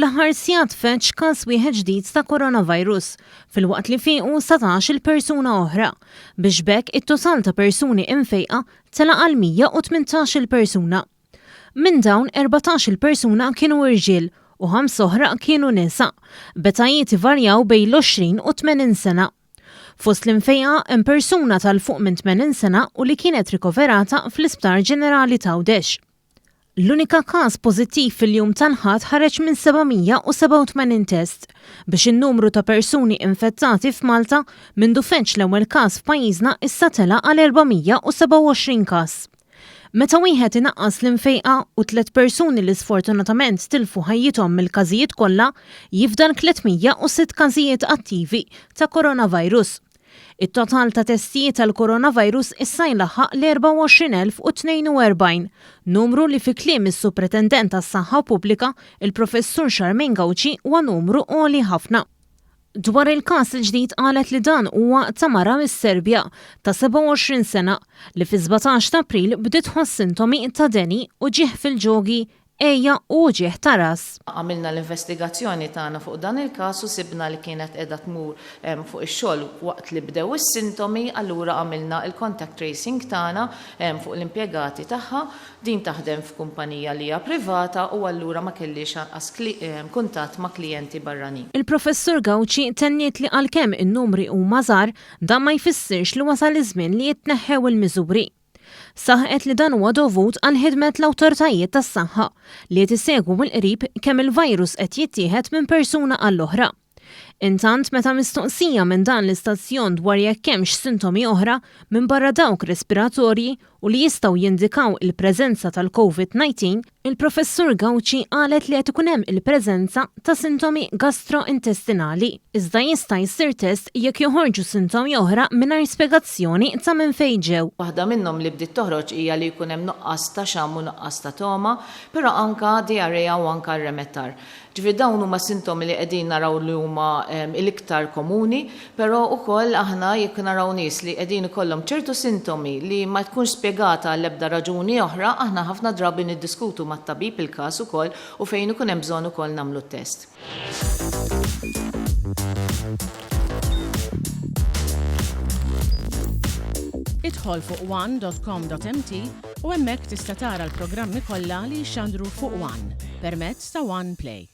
Fl-aħħar sigħat feġġ każ wieħed ġdid ta' coronavirus, filwaqt li fiequ 17-il persuna oħra, biex b'hekk it-total ta' persuni imfejqa tela' għal 118-il persuna. Minn dawn, 14-il persuna kienu irġiel u ħamsa oħra kienu nisa, b'etajiet ivarjaw bejn l-20 u 80 sena. Fost l-imfejqa hemm persuna ta' 'l fuq minn 80 sena u li kienet rikoverata fl-Isptar Ġenerali t'Għawdex. L-unika każ pożittiv fil-jum tal-Ħadd ħareġ minn 787 test, biex in-numru ta' persuni infettati f'Malta mindu feġġ l-ewwel każ f'pajjiżna issa tela' għal 427 każ. Meta wieħed inaqqas l-imfejqa u tlett persuni li sfortunatament tilfu ħajjithom mill-każijiet kollha, jifdal 306 każijiet attivi ta' coronavirus. It-total ta' testijiet għall-coronavirus issa jlaħħaq l-24,042, numru li fi kliem is-Supretendent għas-Saħħa Pubblika, il-Professur Charmaine Gauci huwa numru għoli ħafna. Dwar il-każ il-ġdid qalet li dan huwa ta' mara mis-Serbja ta' 27 sena li fis-17 ta' April bdiet tħoss sintomi ta' deni, uġigħ fil-ġogi, għeja u uġigħ ta' ras. Għamilna l-investigazzjoni tagħna fuq dan il-każ u sibna li kienet qiegħda tmur fuq ix-xogħol waqt li bdew is-sintomi, allura għamilna l-contact tracing tagħna fuq l-impjegati tagħha. Din taħdem f'kumpanija li hija privata u allura ma kellhiex anqas kuntatt ma' klijenti barranin. Il-Professur Gauci tenniet li għalkemm in-numri huma żgħar, dan ma jfissirx li wasal iż-żmien li jitneħħew il-miżuri. Saħqet li dan huwa dovut għal ħidmet l-awtoritajiet tas-saħħa li qed isegwu mill-qrib kemm il-virus qed jittieħed minn persuna għall-oħra. Intant meta mistoqsija minn dan l-istazzjon dwar jekk hemmx sintomi oħra minbarra dawk respiratorji u li jistgħu jindikaw il-preżenza tal-Covid 19, il-Professur Gauci qalet li qed ikun hemm il-preżenza ta' sintomi gastrointestinali, iżda jista' jsir test jekk joħorġu sintomi oħra mingħajr spjegazzjoni ta' minn fejn ġew. Waħda minnhom li bdiet toħroġ hija li jkun hemm nuqqas ta' xamm u nuqqas ta' togħma, però anke diarrea u anke rremettar. Ġifieri dawn huma sintomi li qegħdin naraw li huma l-iktar komuni, però wkoll aħna jekk naraw nies li qegħdin ikollhom ċertu sintomi li ma tkunx spjegata għall-ebda raġuni oħra, aħna ħafna drabi niddiskutu mat-tabib il-każ ukoll u fejn ikun hemm bżonn ukoll nagħmlu t-test. Idħol fuq one.com.mt u hemmhekk tista' tara l-programmi kollha li jixxandru fuq One permezz ta' One Play.